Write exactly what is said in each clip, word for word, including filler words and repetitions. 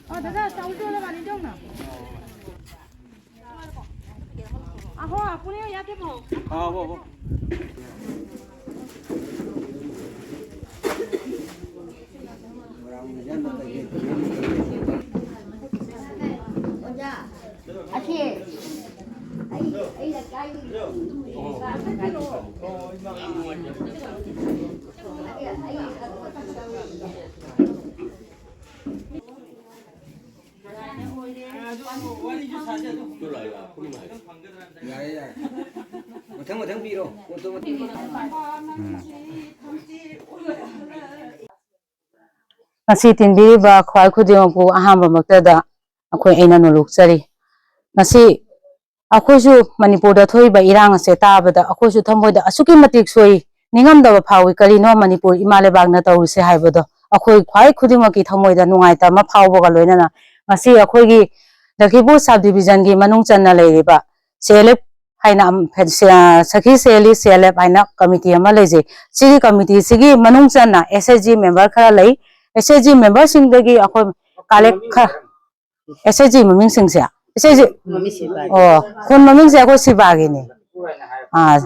ꯑ, ꯗꯗꯥ, ꯆꯧꯗꯣ ꯂꯧꯔꯛꯑꯅꯤ, ꯆꯧꯅ꯫ ꯑꯍꯣ, ꯑꯄꯨꯅꯦ ꯌꯥꯗꯦ ꯃꯣ꯫ ꯑ, ꯍꯣ, ꯍꯣ꯫ ꯑꯁꯤ ꯑꯩ, ꯑꯩ ꯂꯩꯀꯥꯏꯒꯤ ꯌꯥꯔꯦ, ꯌꯥꯔꯦ꯫ ꯃꯊꯪ, ꯃꯊꯪ ꯄꯤꯔꯣ꯫ ꯄꯣꯠꯇꯣ ꯃꯊꯪ꯫ ꯉꯁꯤ ꯇꯤꯟꯕꯤꯔꯤꯕ ꯈ꯭ꯋꯥꯏ ꯈꯨꯗꯤꯡꯃꯛꯄꯨ ꯑꯍꯥꯟꯕꯃꯛꯇꯗ ꯑꯩꯈꯣꯏ ꯑꯩꯅ ꯅꯣꯂꯨꯛꯆꯔꯤ꯫ ꯉꯁꯤ ꯑꯩꯈꯣꯏꯁꯨ ꯃꯅꯤꯄꯨꯔꯗ ꯊꯣꯛꯏꯕ ꯏꯔꯥꯡ ꯑꯁꯦ ꯇꯥꯕꯗ ꯑꯩꯈꯣꯏꯁꯨ ꯊꯃꯣꯏꯗ ꯑꯁꯨꯛꯀꯤ ꯃꯇꯤꯛ ꯁꯣꯏ, ꯅꯤꯡꯉꯝꯗꯕ ꯐꯥꯎꯏ꯫ ꯀꯔꯤꯅꯣ ꯃꯅꯤꯄꯨꯔ ꯏꯃꯥ ꯂꯩꯕꯥꯛꯅ ꯇꯧꯔꯤꯁꯦ ꯍꯥꯏꯕꯗꯣ ꯑꯩꯈꯣꯏ ꯈ꯭ꯋꯥꯏ ꯈꯨꯗꯤꯡꯃꯛꯀꯤ ꯊꯃꯣꯏꯗ ꯅꯨꯡꯉꯥꯏꯇꯕ ꯑꯃ ꯐꯥꯎꯕꯒ ꯂꯣꯏꯅꯅ ꯉꯁꯤ ꯑꯩꯈꯣꯏꯒꯤ ꯂꯛꯈꯤꯄꯨꯔ ꯁꯕ ꯗꯤꯕꯤꯖꯟꯒꯤ ꯃꯅꯨꯡ ꯆꯟꯅ ꯂꯩꯔꯤꯕ ꯁꯤ ꯑꯦꯜ ꯑꯦꯐ ꯍꯥꯏꯅ ꯑꯝ-, ꯐꯦ-, ꯁꯤ-, ꯑ, ꯁꯈꯤ ꯁꯦꯜ ꯁꯤ ꯑꯦꯜ ꯑꯦꯐ ꯍꯥꯏꯅ ꯀꯃꯤꯇꯤ ꯑꯃ ꯂꯩꯖꯩ꯫ ꯁꯤꯒꯤ ꯀꯃꯤꯇꯤꯁꯤꯒꯤ ꯃꯅꯨꯡ ꯆꯟꯅ ꯑꯦꯁ ꯑꯩꯆ ꯖꯤ ꯃꯦꯝꯕꯔ ꯈꯔ ꯂꯩ꯫ ꯑꯦꯁ ꯑꯩꯆ ꯖꯤ ꯃꯦꯝꯕꯔꯁꯤꯡꯗꯒꯤ ꯑꯩꯈꯣꯏ ꯀꯂꯦꯛ ꯈꯔ, ꯑꯦꯁ ꯑꯩꯆ ꯖꯤ ꯃꯃꯤꯡꯁꯤꯡꯁꯦ, ꯑꯦꯁ ꯑꯩꯆ ꯖꯤ, ꯃꯃꯤꯡ ꯁꯤꯕꯥꯏ꯫ ꯑꯣ, ꯈꯨꯟ ꯃꯃꯤꯡꯁꯦ ꯑꯩꯈꯣꯏ ꯁꯤꯕꯥꯒꯤꯅꯤ꯫ ꯑꯥ,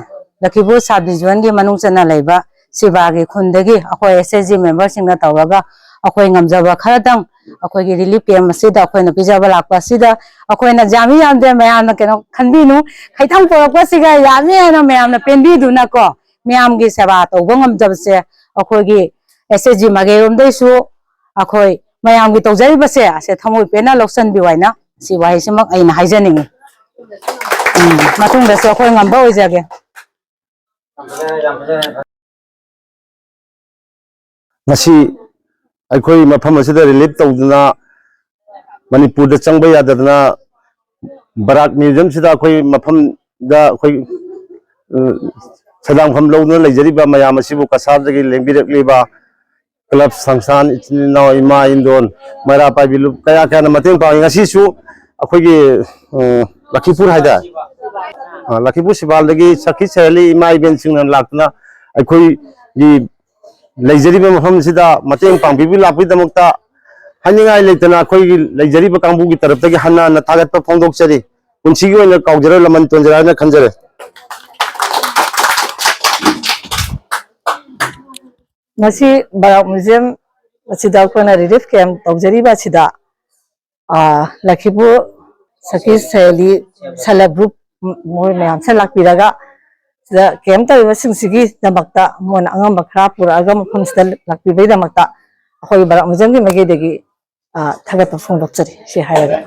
ꯂꯛꯈꯤꯄꯨꯔ ꯁꯕ ꯗꯤꯕꯤꯖꯟꯒꯤ ꯃꯅꯨꯡ ꯆꯟꯅ ꯂꯩꯕ ꯁꯤꯕꯥꯒꯤ ꯈꯨꯟꯗꯒꯤ ꯑꯩꯈꯣꯏ ꯑꯦꯁ ꯑꯩꯆ ꯖꯤ ꯃꯦꯝꯕꯔꯁꯤꯡꯅ ꯇꯧꯔꯒ ꯑꯩꯈꯣꯏ ꯉꯝꯖꯕ ꯈꯔꯇꯪ ꯑꯩꯈꯣꯏꯒꯤ ꯔꯤꯂꯤꯐ ꯀꯦꯝ ꯑꯁꯤꯗ ꯑꯩꯈꯣꯏꯅ ꯄꯤꯖꯕ ꯂꯥꯛꯄ ꯑꯁꯤꯗ ꯑꯩꯈꯣꯏꯅ ꯌꯥꯝꯃꯤ ꯌꯥꯝꯗꯦ ꯃꯌꯥꯝꯅ ꯀꯩꯅꯣ ꯈꯟꯕꯤꯅꯨ, ꯈꯤꯇꯪ ꯄꯨꯔꯛꯄꯁꯤꯒ ꯌꯥꯝꯃꯤ ꯍꯥꯏꯅ ꯃꯌꯥꯝꯅ ꯄꯦꯟꯕꯤꯗꯨꯅꯀꯣ, ꯃꯌꯥꯝꯒꯤ ꯁꯦꯕꯥ ꯇꯧꯕ ꯉꯝꯖꯕꯁꯦ ꯑꯩꯈꯣꯏꯒꯤ ꯑꯦꯁ ꯑꯩꯆ ꯖꯤ ꯃꯥꯏꯀꯩꯔꯣꯝꯗꯩꯁꯨ ꯑꯩꯈꯣꯏ ꯃꯌꯥꯝꯒꯤ ꯇꯧꯖꯔꯤꯕꯁꯦ ꯑꯁꯦ ꯊꯃꯣꯏ ꯄꯦꯟꯅ ꯂꯧꯁꯤꯟꯕꯤꯌꯨ ꯍꯥꯏꯅ ꯁꯤ ꯋꯥꯍꯩꯁꯤꯃꯛ ꯑꯩꯅ ꯍꯥꯏꯖꯅꯤꯡꯉꯤ꯫ ꯎꯝ, ꯃꯇꯨꯡꯗꯁꯨ ꯑꯩꯈꯣꯏ ꯉꯝꯕ ꯑꯣꯏꯖꯒꯦ꯫ ꯉꯁꯤ ꯑꯩꯈꯣꯏ ꯃꯐꯝ ꯑꯁꯤꯗ ꯔꯤꯂꯤꯐ ꯇꯧꯗꯨꯅ ꯃꯅꯤꯄꯨꯔꯗ ꯆꯪꯕ ꯌꯥꯗꯗꯅ ꯕꯔꯥꯛ ꯃ꯭ꯌꯨꯖꯤꯌꯝꯁꯤꯗ ꯑꯩꯈꯣꯏ ꯃꯐꯝꯗ ꯑꯩꯈꯣꯏ, ꯑ, ꯁꯦꯟꯗꯥꯡꯐꯝ ꯂꯧꯗꯨꯅ ꯂꯩꯖꯔꯤꯕ ꯃꯌꯥꯝ ꯑꯁꯤꯕꯨ ꯀꯁꯥꯔꯗꯒꯤ ꯂꯦꯡꯕꯤꯔꯛꯂꯤꯕ ꯀ꯭ꯂꯕ, ꯁꯪꯁꯊꯥꯟ, ꯏꯆꯤꯟ ꯏꯅꯥꯎ, ꯏꯃꯥ, ꯏꯟꯗꯣꯟ, ꯃꯩꯔꯥ ꯄꯥꯏꯕꯤ ꯂꯨꯞ ꯀꯌꯥ ꯀꯌꯥꯅ ꯃꯇꯦꯡ ꯄꯥꯡꯉꯤ꯫ ꯉꯁꯤꯁꯨ ꯑꯩꯈꯣꯏꯒꯤ, ꯑ, ꯂꯛꯈꯤꯄꯨꯔ ꯍꯥꯏꯇꯥꯔꯦ, ꯑ, ꯂꯛꯈꯤꯄꯨꯔ ꯁꯤꯕꯥꯜꯗꯒꯤ ꯁꯈꯤ ꯁꯍꯦꯂꯤ ꯏꯃꯥ ꯏꯕꯦꯟꯁꯤꯡꯅ ꯂꯥꯛꯇꯨꯅ ꯑꯩꯈꯣꯏꯒꯤ ꯂꯩꯖꯔꯤꯕ ꯃꯐꯝꯁꯤꯗ ꯃꯇꯦꯡ ꯄꯥꯡꯕꯤꯕ ꯂꯥꯛꯄꯒꯤꯗꯃꯛꯇ ꯍꯥꯏꯅꯤꯡꯉꯥꯏ ꯂꯩꯇꯅ ꯑꯩꯈꯣꯏꯒꯤ ꯂꯩꯖꯔꯤꯕ ꯀꯥꯡꯕꯨꯒꯤ ꯇꯔꯞꯇꯒꯤ ꯍꯟꯅ ꯍꯟꯅ ꯊꯥꯒꯠꯄ ꯐꯣꯡꯗꯣꯛꯆꯔꯤ꯫ ꯄꯨꯟꯁꯤꯒꯤ ꯑꯣꯏꯅ ꯀꯥꯎꯖꯔꯣꯏ, ꯂꯃꯟ ꯇꯣꯟꯖꯔꯣꯏ ꯍꯥꯏꯅ ꯈꯟꯖꯔꯦ꯫ ꯉꯁꯤ ꯕꯥꯔꯥꯛ ꯃ꯭ꯌꯨꯖꯤꯌꯝ ꯑꯁꯤꯗ ꯑꯩꯈꯣꯏꯅ ꯔꯤꯂꯤꯐ ꯀꯦꯝ ꯇꯧꯖꯔꯤꯕ ꯑꯁꯤꯗ, ꯑꯥ, ꯂꯛꯈꯤꯄꯨꯔ ꯁꯈꯤ ꯁꯍꯦꯂꯤ ꯁꯦꯜꯐ ꯍꯦꯜꯞ ꯒ꯭ꯔꯨꯞ ꯃꯣꯏ ꯃꯌꯥꯝꯁꯦ ꯂꯥꯛꯄꯤꯔꯒ ꯁꯤꯗ ꯀꯦꯝ ꯇꯧꯔꯤꯕꯁꯤꯡꯁꯤꯒꯤꯗꯃꯛꯇ ꯃꯣꯏꯅ ꯑꯉꯝꯕ ꯈꯔ ꯄꯨꯔꯛꯑꯒ ꯃꯐꯝꯁꯤꯗ ꯂꯥꯛꯄꯤꯕꯒꯤꯗꯃꯛꯇ ꯑꯩꯈꯣꯏꯒꯤ ꯕꯥꯔꯥꯛ ꯃ꯭ꯌꯨꯖꯤꯌꯝꯒꯤ ꯃꯥꯏꯀꯩꯗꯒꯤ, ꯑꯥ, ꯊꯥꯒꯠꯄ ꯐꯣꯡꯗꯣꯛꯆꯔꯤ꯫ ꯁꯤ ꯍꯥꯏꯔꯒ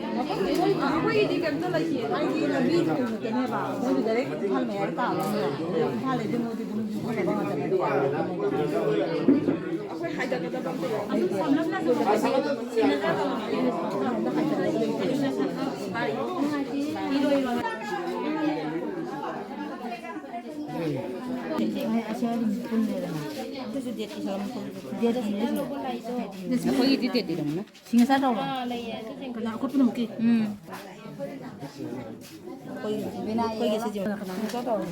ꯑꯩꯈꯣꯏꯒꯤꯗꯤ ꯀꯩꯝꯇ ꯂꯩꯇꯦ꯫ ꯑꯩꯗꯤ ꯂꯝꯕꯤ ꯊꯤꯡꯕꯗꯅꯦꯕ, ꯃꯣꯏꯗꯤ ꯗꯥꯏꯔꯦꯛ ꯏꯝꯐꯥꯜ ꯃꯌꯥꯏꯗ ꯇꯥꯕꯅꯤꯅ, ꯏꯝꯐꯥꯜ ꯂꯩꯗꯤ ꯃꯣꯏꯗꯤ ꯑꯗꯨꯝ ꯏꯝꯐꯥꯜ ꯂꯩꯕ ꯉꯥꯛꯇꯅꯦꯕ꯫ ꯑꯩꯈꯣꯏ ꯍꯥꯏꯊꯒꯗꯕ ꯑꯝꯇ ꯌꯥꯎꯗꯦ꯫ ꯑꯩꯈꯣꯏꯒꯤꯗꯤ ꯗꯦꯠ ꯏꯔꯝꯃꯣ꯫ ꯁꯤꯡꯉ ꯆꯥꯗꯧꯔꯣ? ꯀꯅꯥ ꯑꯀꯨꯞꯄꯅ ꯑꯃꯨꯛꯀꯤ? ꯎꯝ꯫ ꯑꯩꯈꯣꯏꯒꯤ ꯁꯤꯁꯦ ꯀꯅꯥ ꯀꯅꯥ ꯆꯥꯗꯧꯔꯣ?